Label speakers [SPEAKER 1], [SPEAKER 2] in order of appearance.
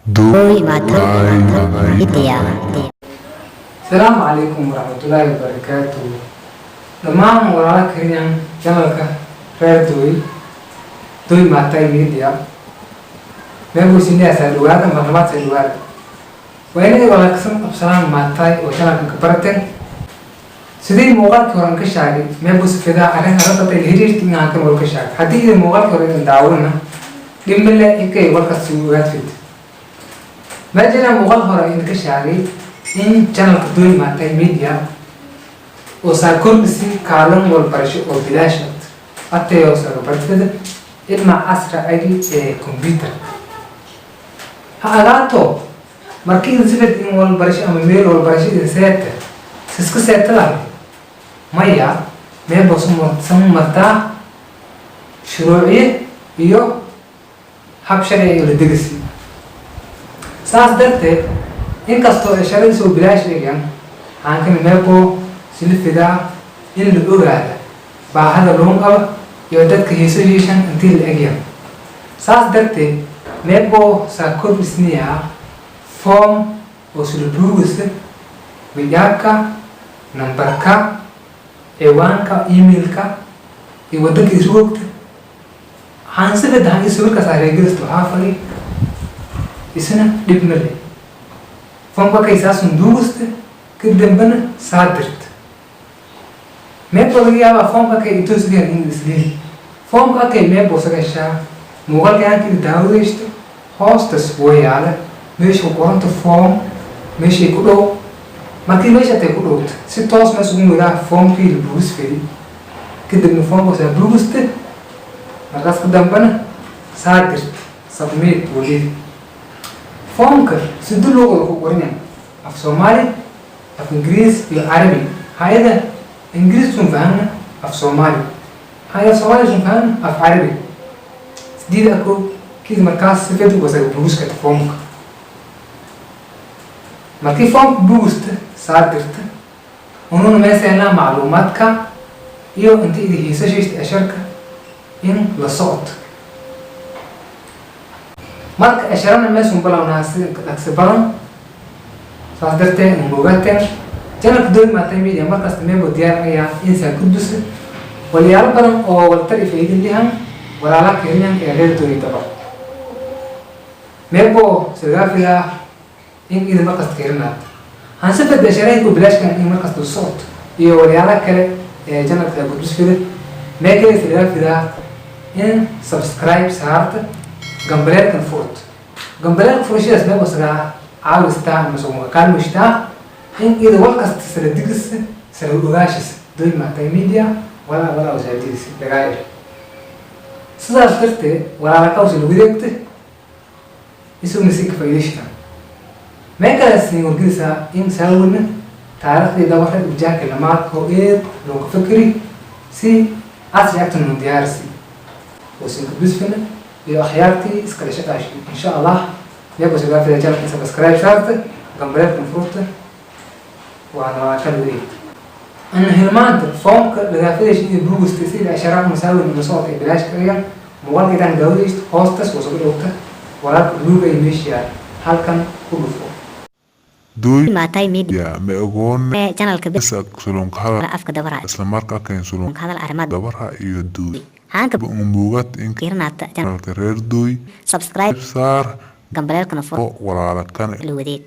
[SPEAKER 1] Media.
[SPEAKER 2] Asalaamu calaykum waraxmatullaahi wabarakaatuh. Dhammaan walaala kariyan channelka reer Dooy, Dooy Maatay Media, meebuusinaya saa dhawaada, marlabaad saa dhawaada. Waa inay walaagsan Absalaan Maatay oo channelkan ka barateen. Sidii muuqaalkii horan ka sheegay, meebuus fidaa arrin arrinta la xiriirta in aan kan wal ka sheegay. Haddii idin muuqaalkii hore idin daawana, dhimile inkay warkaas ogaad fid. Ma jira muuqaal hore idin ka sheegay in channelka Dooy Maatay Media oo saa kordhisi kaalin walbarasho oo bilaash ah atayoo sagabartada ilma casra agi ee computer ha agaato. Markii idin sifid in walbarasho ama meel walbarasho idin seeta siska seetalahay maya, meel san martaa shuruuciye iyo hab sharci iyo la degasi. Saas darteed, inkastoo ay sharadiisa oo bilaash eegyan aankani, meebo silifidaa in la ogaada baahada loon qaba iyo dadka hiiso hiishan intii la egyan. Saas darteed, meebo saa kordhisniyaa form oo sulabuugasa wijaabka, nambarka, ciwaanka emailka iyo waddanka isroogta waxaan sifida han sawirkaas areegadisto waxaa fali isna dhib ma leh. Foomka kay saasun duugasta, ka dambena saa dirta. Meebo laga yaabaa foomka kay intuu in isliin foomka kay meebo sagashaa muuqaalka aankii daawadaysto hoostas wayaale meesha ku qoranta form, meeshay ku dhow. Markii meesha tay ku dhowto, si toos mees ugu wadaa foomkii la buugis fedi. Kadibna foomka saa buugista, markaas ka dambena saa dirta, submit. Wali foomka sida luuqada ku qoranyahay: af Soomaali, af Ingiriis iyo Carabi. Hay-ada Ingiriis sun fahamna, af Soomaali hay af Soomaali sun fahamna, af Carabi sideed ako kid. Markaas sifeed wasaga buugiskata foomka. Markii foomka buugista saa dirta, ununa meeseenaa macluumaadka iyo inta idi hiisashaysta asharka in la socod. Marka asharana meesun balawnaa si dhaqsi badan. Saas darteed, mogateen channelka Doy Maatay Media markasta meebo diyaar ayaa insaa gudbisa walyaalo badan oo waltar ifaydin lihan walaala keenyan ee reer Dooy Dabar. Meebo sagaafiga in idin markasta keerinaad hansafad asharayku bilaashkan in markasta socod iyo walyaalo kale ee channelka gudbisfida. Mee kale sagaafida in subscribe saarta, gambaleelkan furt. Gambaleelka furashadaas meebo sagaa caawistaa ama soo kaalmayshtaa in ida war kasta sala digisa, sala ogaashis Doy Maatay Media walaa walaa wasaadiisa dagaayir. Sidaas darteed, walaala kawsi lagu deegta isugna si ka faa'iidayshata. Mee kale siin wargelisaa in saawina taariikhdii dabarka ujaaka lamaad oo eed looga fakeri si casri agtan nu diyaarsi oo sin gudbisfina iyo akhyaartii iskala shaqaashi, insha Allah. Meebo sagaafida channelka subscribe saarta, gambaleelkan furta, waana waa kala wareegta ana hilmaanta foomka lagaafidaysa iyo buugista sida asharaaf masaawin iyo socodka bilaashka ayan muuqaalkeedaan daawadaysto hoostas oo soo dhowta walaalka buluuga iyo meesha yaal halkan ku dhufo.
[SPEAKER 3] Doy
[SPEAKER 1] Maatay Media.
[SPEAKER 3] Ma ogoon
[SPEAKER 1] Channelka
[SPEAKER 3] sulunka hadal
[SPEAKER 1] afka dabara
[SPEAKER 3] isla markaa kayn sulun
[SPEAKER 1] hadal arrimaad
[SPEAKER 3] dabara iyo duuy
[SPEAKER 1] haanka
[SPEAKER 3] muugad in
[SPEAKER 1] kiirnaata
[SPEAKER 3] channelka reer Dooy
[SPEAKER 1] subscribe
[SPEAKER 3] saar
[SPEAKER 1] gambaleelkana fur
[SPEAKER 3] oo walaala kan
[SPEAKER 1] la wadeeg.